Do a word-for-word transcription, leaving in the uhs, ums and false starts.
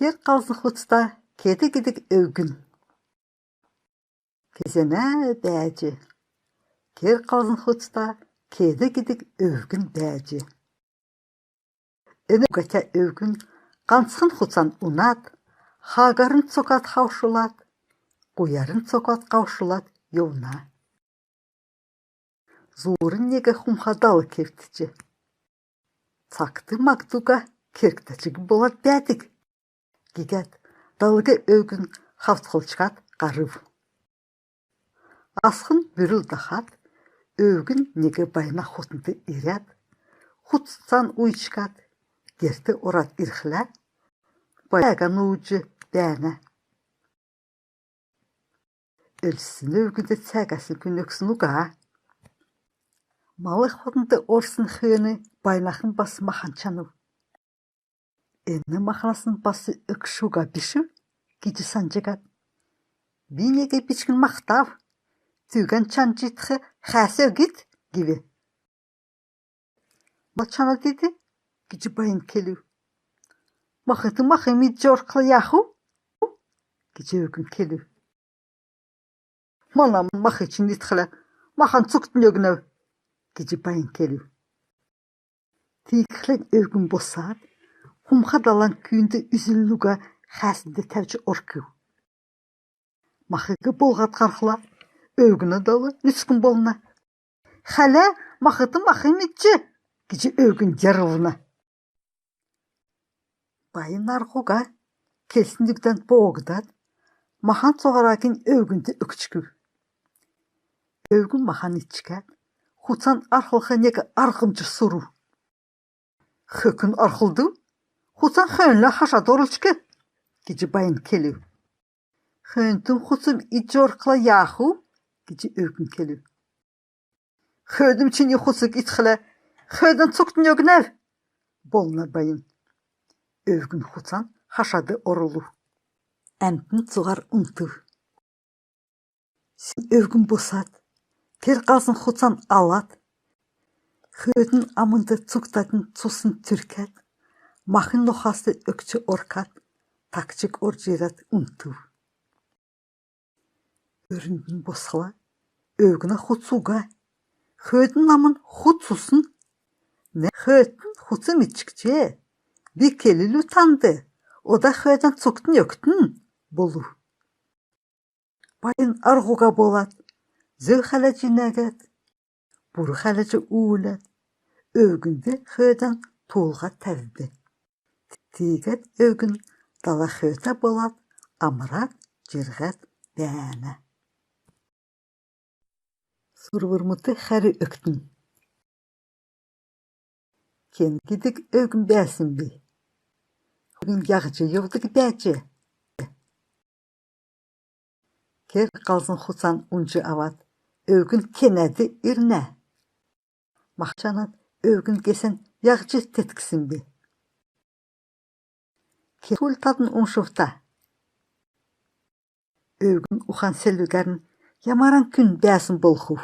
Кер һалзн хуцта кеде гидг өвгн. Кезәнә бәәҗ. Кер һалзн хуцта кеде гидг өвгн бәәҗ. Эн угатя өвгн һанцхн хуцан унад, хааһарн цокад хавшулад, һуярн цокад хавшулад йовна. Зуурн нег хумха дал кевтҗ. Цагт-магдг уга кергтә чигн болад бәәдг, гиһәд, далг өвгн хавцхлчкад һарв. Асхн бүрл дахад, өвгн нег байна хотнд ирәд, хуцан уйчкад, герт орад ирхлә, байга нууҗ бәәнә. Өлсн өвгнд цәәһәсн күн өгсн уга. Мал хотнд орсн хөөн байнахн бас махн чанав. Эн махнасн бас өгш уга бишв гиҗ санҗгад. Би нег бичкн махтав. Түүгән чанҗ идх хәәс өгит, гив. Ма чанад ид, гиҗ байн келв. Махт махим идҗ орхла яахв? Гиҗ өвгн келв. Манамн махичн идхлә, махан цугтнь өгнәв, гиҗ байн келв. Тиигхлән өвгн босад, хумха далан күүнд үзүлл уга хәәснд тәвҗ оркв. Махиг болһад һархла, өвгнә дал нүцкн болна. Хәлә, махт махим идҗ, гиҗ өвгн дервлна. Байн арһ уга, келсн үгдән боогдад, махан цуһараһинь өвгнд өгчкв. Өвгн махан идчкәд, хуцан арһлх нег арһмҗ сурв. Хөкн арһлдв, хуцан хөөнлә хашад орулчк, гиҗ байн келв. Хөөнтн хуцм идҗ орхла яахв? гиҗ өвгн келв. Хөөдм чини хуцг идхлә, хөөдән цугтнь өгнәв, болна байн. Өвгн хуцан хашад орулв. Әмтн цуһар унтв. Син өвгн босад, кер һалзн хуцан алад, хөөдин амнд цугтаднь цусн түркәд, махин нохаст өгч оркад, тагчг орҗ ирәд унтв. Өрүнднь босхла, өвгнә хуц уга, хөөдин амн хуц усн. Нә, хөөдтн хуцм идчкҗ, би келлв танд, ода хөөдән цугтнь өгтн, болв. Байн арһ уга болад, зөв хәләҗ инәһәд, бур хәләҗ үүләд, өвгнд хөөдән туулһад тәвв. Тиигәд өвгн дала хөэтә болад, амрад җирһәд бәәнә. Сурврмудт хәрү өгтн. Кен гидг өвгн бәәсн би? Өвгн яһҗ йовдг бәәҗ? Кер һалзн хуцан унҗ авад, өвгн кенәд ирнә? Мах чанад, өвгн гесән яһҗ тетксн би? Кер хуль тадн уншвта? Өвгн ухан селвгәрн ямаран күн бәәсн болхв?